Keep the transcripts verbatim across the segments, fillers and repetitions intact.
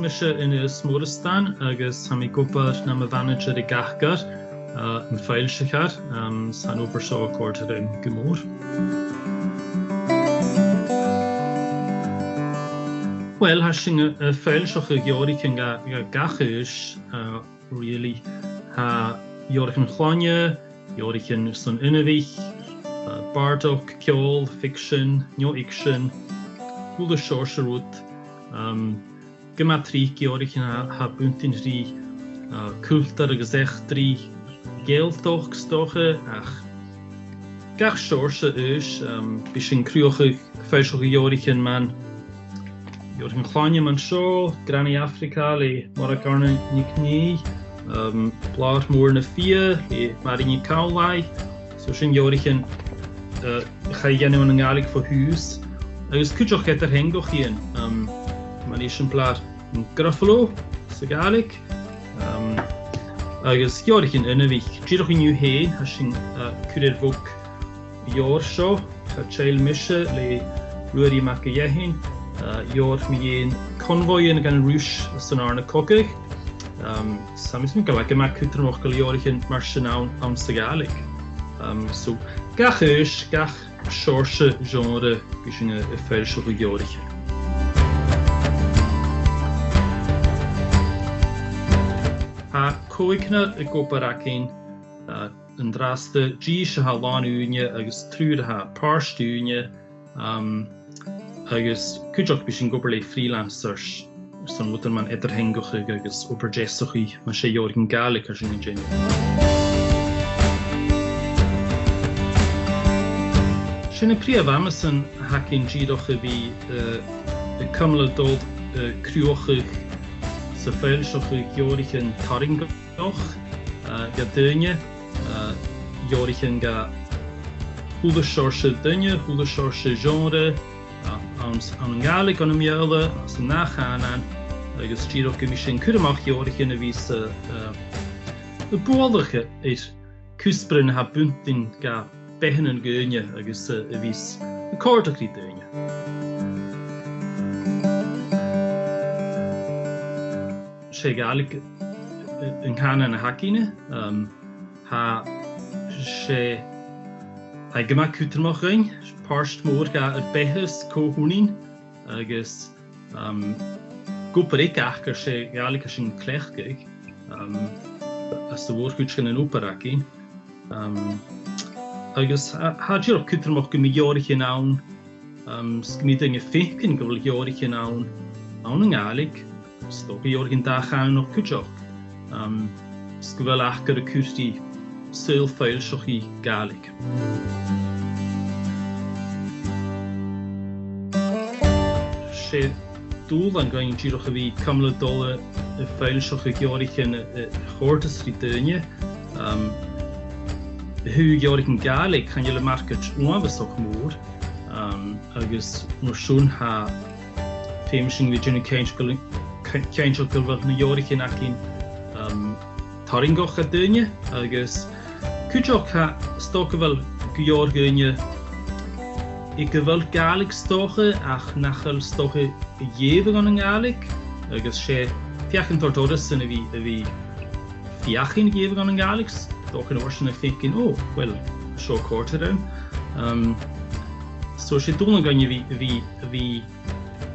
mise Aonghas Moireasdan agus tha mi ag obair nam mhanaidsear aig Acair, uh, am foillsichear, um, 's tha an obair seo a' còrdadh rium gu mòr. Uill, tha sinn a', a' foillseachadh leabhraichean ga, ga, gach aois, uh, really. Tha leabhraichean chloinne, leabhraichean son inbhich, uh, bàrdachd, ceòl, ficsean, neo-fhicsean, a h-uile seòrsa rud. Um, gu math tric leabhraichean a tha, tha buntainn ri, uh, cultar agus eachdraidh Ghàidhealtachd 's dòcha, ach gach seòrsa aois, um, bidh sinn a' cruthachadh, foillseachadh leabhraichean mar, leabhraichean chloinne mar seo, Granaidh Afraga le Mòrag Àrna NicNèill, um, Blàr Mòr na Fiadh le Màiri NicAmhlaigh. So sin leabhraichean, uh, a chaidh a dhèanamh ann an Gàidhlig fo thùs. Agus cuideachd eadar-theangachaidhean, um, mar eisimpleir an Gruffalo sa Ghàidhlig, um, agus leabhraichean inbhich. Dìreach an-diugh fhèin, tha sinn, uh, a' cur air bhog leabhar seo, Cha Tèid Mise le Ruairidh Mac a' Gheathain, uh, leabhar mu dheidhinn convoy a' dol dhan Ruis san Àrna Cogadh. Um, 's tha mi a' smaoineachadh gu bheil e gu math cudromach gu bheil leabhraichean mar sin ann, ann sa Ghàidhlig. Um, so, gach aois, gach seòrsa genre, bidh sinn a', a' foillseachadh leabhraichean. Tha còignear ag obair againn, uh, an-dràsta, dithis a tha làn-ùine agus triùir a tha pàirt-ùine, um, agus cuideachd bidh sinn ag obair le freelancers, son rudan mar eadar-theangachadh agus obair deasachaidh, mas e leabhraichean Gàidhlig a tha sinn a' dèanamh. 'S e na prìomh amasan a th' againn dìreach a bhith, uh, a' cumail a' dol, uh, a' cruthachadh 's a' foillseachadh leabhraichean tarraingeach, uh, do dhaoine, uh, leabhraichean do a h-uile seòrsa duine, a h-uile seòrsa genre, uh, ann, ann an Gàidhlig, ann am Beurla, anns an dà chànan, agus dìreach gum bi sinn a' cur a-mach leabhraichean a bhios, uh, uh, a' bualadh air cuspairean a tha buntainn do bheatha nan daoine agus, uh, a bhios a' còrdadh ri daoine. 'S e Gàidhlig, uh, an cànan a th' againne, um, tha, 's e, tha e gu math cudromach dhuinn, pàirt mhòr dha ar beatha 's co-dhùnaidhean, agus, um, ag obair aig Acair, 's e Gàidhlig a tha sinn a' cleachdadh, um, anns a' mhòr-chuid dhen an obair againn. Um, agus tha, tha e dìreach cudromach gum bi leabhraichean ann, um, 's gum bi daoine a' faicinn gu bheil leabhraichean ann, ann an Gàidhlig, 's dòcha leabhraichean dà-chànanach cuideachd, um, 's gu bheil Acair a' cur ri saoghal foillseachaidh Gàidhlig. 'S e dùbhlan againn dìreach a bhith a' cumail a' dol a, a' foillseachadh leabhraichean a, a, a chòrdas ri daoine. Um, a thaobh leabhraichean Gàidhlig, chan eil am margaid uabhasach mòr, um, agus mar sin tha, feumaidh sinn a bhith a' dèanamh cinnteach gu bheil, ci-, cinnteach gu bheil na leabhraichean againn, um, tarraingeach do dhaoine, agus cuideachd tha, 's dòcha gu bheil gu leòr dhaoine aig a bheil Gàidhlig 's dòcha, ach nach eil 's dòcha a' leughadh ann an Gàidhlig, agus 's e feuchainn a thoirt orrasan a bhith, a bhith a' feuchainn a' leughadh ann an Gàidhlig, 's dòcha an uair sin a' faicinn, o, uill, seo a chòrdas rium. Um, so 's e dùbhlan againn a bhith, a bhith, a bhith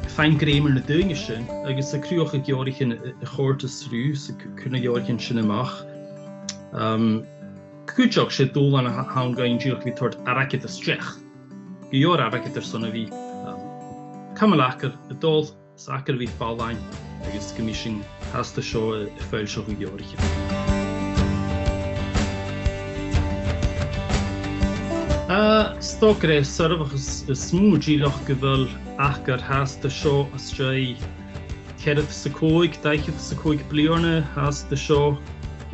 a' faighinn grèim air na daoine sin, agus a' cruthachadh leabhraichean a, a chòrdas riutha, 's a' cu-, cur na leabhraichean sin a-mach. Um, cuideachd 's e dùbhlan a th-, th' ann dhuinn dìreach a bhith a' toirt airgead a-steach. Gu leòr airgid airson a bhith, um, cumail Acair a' dol, 's Acair a bhith fallain, agus gum bi sinn fhathast an seo a', a' foillseachadh leabhraichean. Uh, 's dòcha gur e soirbheachas as motha dìreach gu bheil Acair fhathast an seo às dèidh ceathrad 's a còig, dà fhichead 's a còig bliadhna fhathast an seo,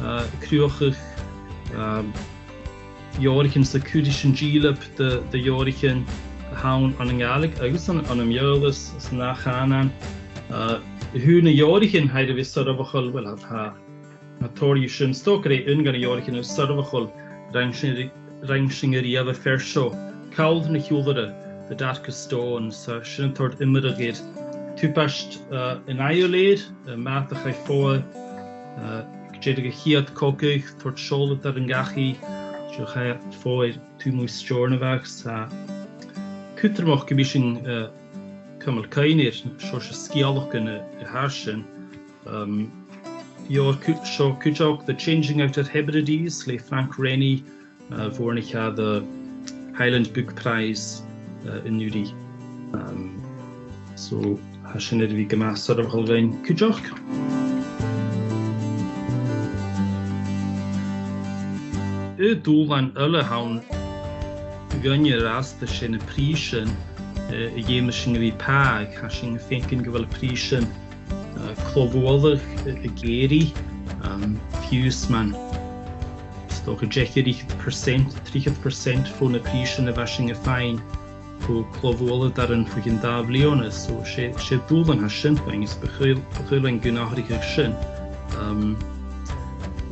uh, a' cruthachadh, um, leabhraichean 's a' cur ris an dìleab de, de leabhraichean a th' ann, ann an Gàidhlig agus ann, ann am Beurla 's, 's an dà chànan. Uh, a thaobh nan leabhraichean a tha air a bhith soirbheachail, uill, tha, tha, tha tòrr dhiubh sin, 's dòcha gur e aon de na leabhraichean as soirbheachail a rinn sinn, rinn sinn a-riamh am fear seo, Call na h-Iolaire, The Darkest Dawn, 's tha sin a' toirt iomradh air tubaist, eh, an ath-fhoghar, eh, am bàta a chaidh fodha, eh, aig deireadh a' chiad chogaidh, toirt seòladairean dhachaigh, 's e a chaidh fodha air taobh a-muigh Steòrnabhaigh, 's tha e cudromach gum bi sinn, eh, a' cumail cuimhne air seòrsa sgeulachdan a, a tha sin. Um, leabhar cu-, seo cuideachd, The Changing Outer Hebrides le Frank Rennie, eh, bhuannaich e the Highland Book Prize, eh, an-uiridh. Um, so, tha sin air a bhith gu math soirbheachail dhuinn cuideachd. Aon dùbhlan eile a th' ann dhuinne an-dràsta, 's e na prìsean, eh, a dh'fheumas sinn a bhith pàigheadh. Tha sinn a' faicinn gu bheil prìsean, eh, clò-bhualadh, eh, ag èirigh, um, fiù 's mun 's dòcha deich air fhichead percent, trithead percent bho na prìsean a bha sinn a' faighinn bho chlò-bhualadairean bho chionn dà bhliadhna, so 's e, 's e dùbhlan a tha sin dhuinn, agus bu chaomh, bu chaomh leinn gun atharraicheadh sin. Um,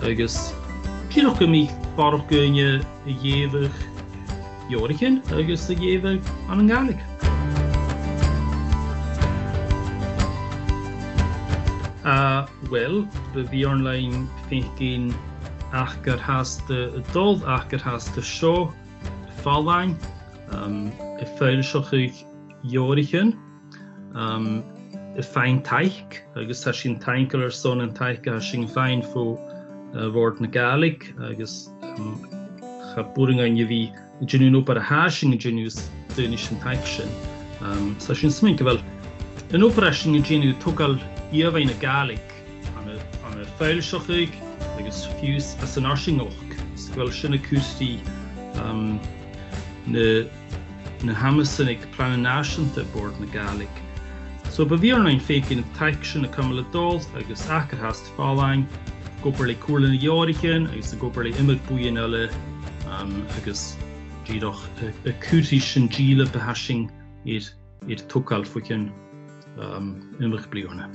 agus dìreach gum bi barrachd dhaoine a' leughadh leabhraichean agus a' leughadh ann an Gàidhlig. Ah, uill, bu mhiann leinn faicinn Acair Shasta a' Dol, Acair Shasta Seo, Fallain, um, a' foillseachadh leabhraichean, um, a' faighinn taic, agus tha sinn taingeil airson an taic a tha sinn a' faighinn bho, eh, Bhòrd na Gàidhlig, agus, um, cha b' urrainn dhuinn a bhith a' dèanamh an obair a tha sinn a' dèanamh is daoine sin taic sin. Um, 's tha sinn a' smaoineachadh gu bheil an obair a tha sinn a' dèanamh a' togail ìomhaigh na Gàidhlig ann an, ann an foillseachadh agus fiù 's anns an fharsaingeachd. 'S gu bheil sin a' cur ri, um, na, na h-amasan aig Plana Nàiseanta Bòrd na Gàidhlig. So, bu mhiann leinn faicinn an taic sin a' cumail a' dol agus Acair Shasta Fallain ag obair le Comhairle nan Leabhraichean agus ag obair le iomadh buidheann eile, um, agus dìreach a', a' cur ris an dìleab a tha sinn air, air togail bho chionn, um, iomadh bliadhna.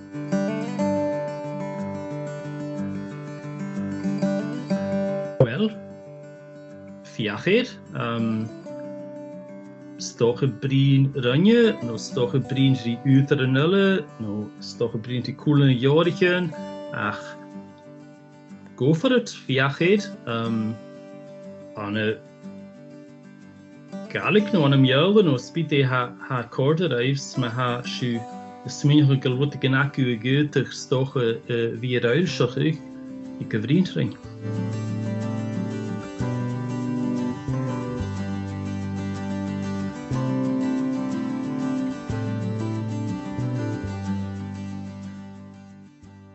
Uill, feuch air, um, 's dòcha bruidhinn rinne, no 's dòcha bruidhinn ri ùghdaran eile, no 's dòcha bruidhinn ri Comhairle nan Leabhraichean, ach go for it, feuch air, um, ann an Gàidhlig no ann am Beurla no ge b' e dè tha, tha a' còrdadh ribh, 's ma tha sibh a' smaoineachadh gu bheil rudeigin agaibh a dh'fhaodadh 's dòcha, eh, a bhith air fhoillseachadh, thig a bhruidhinn rinn.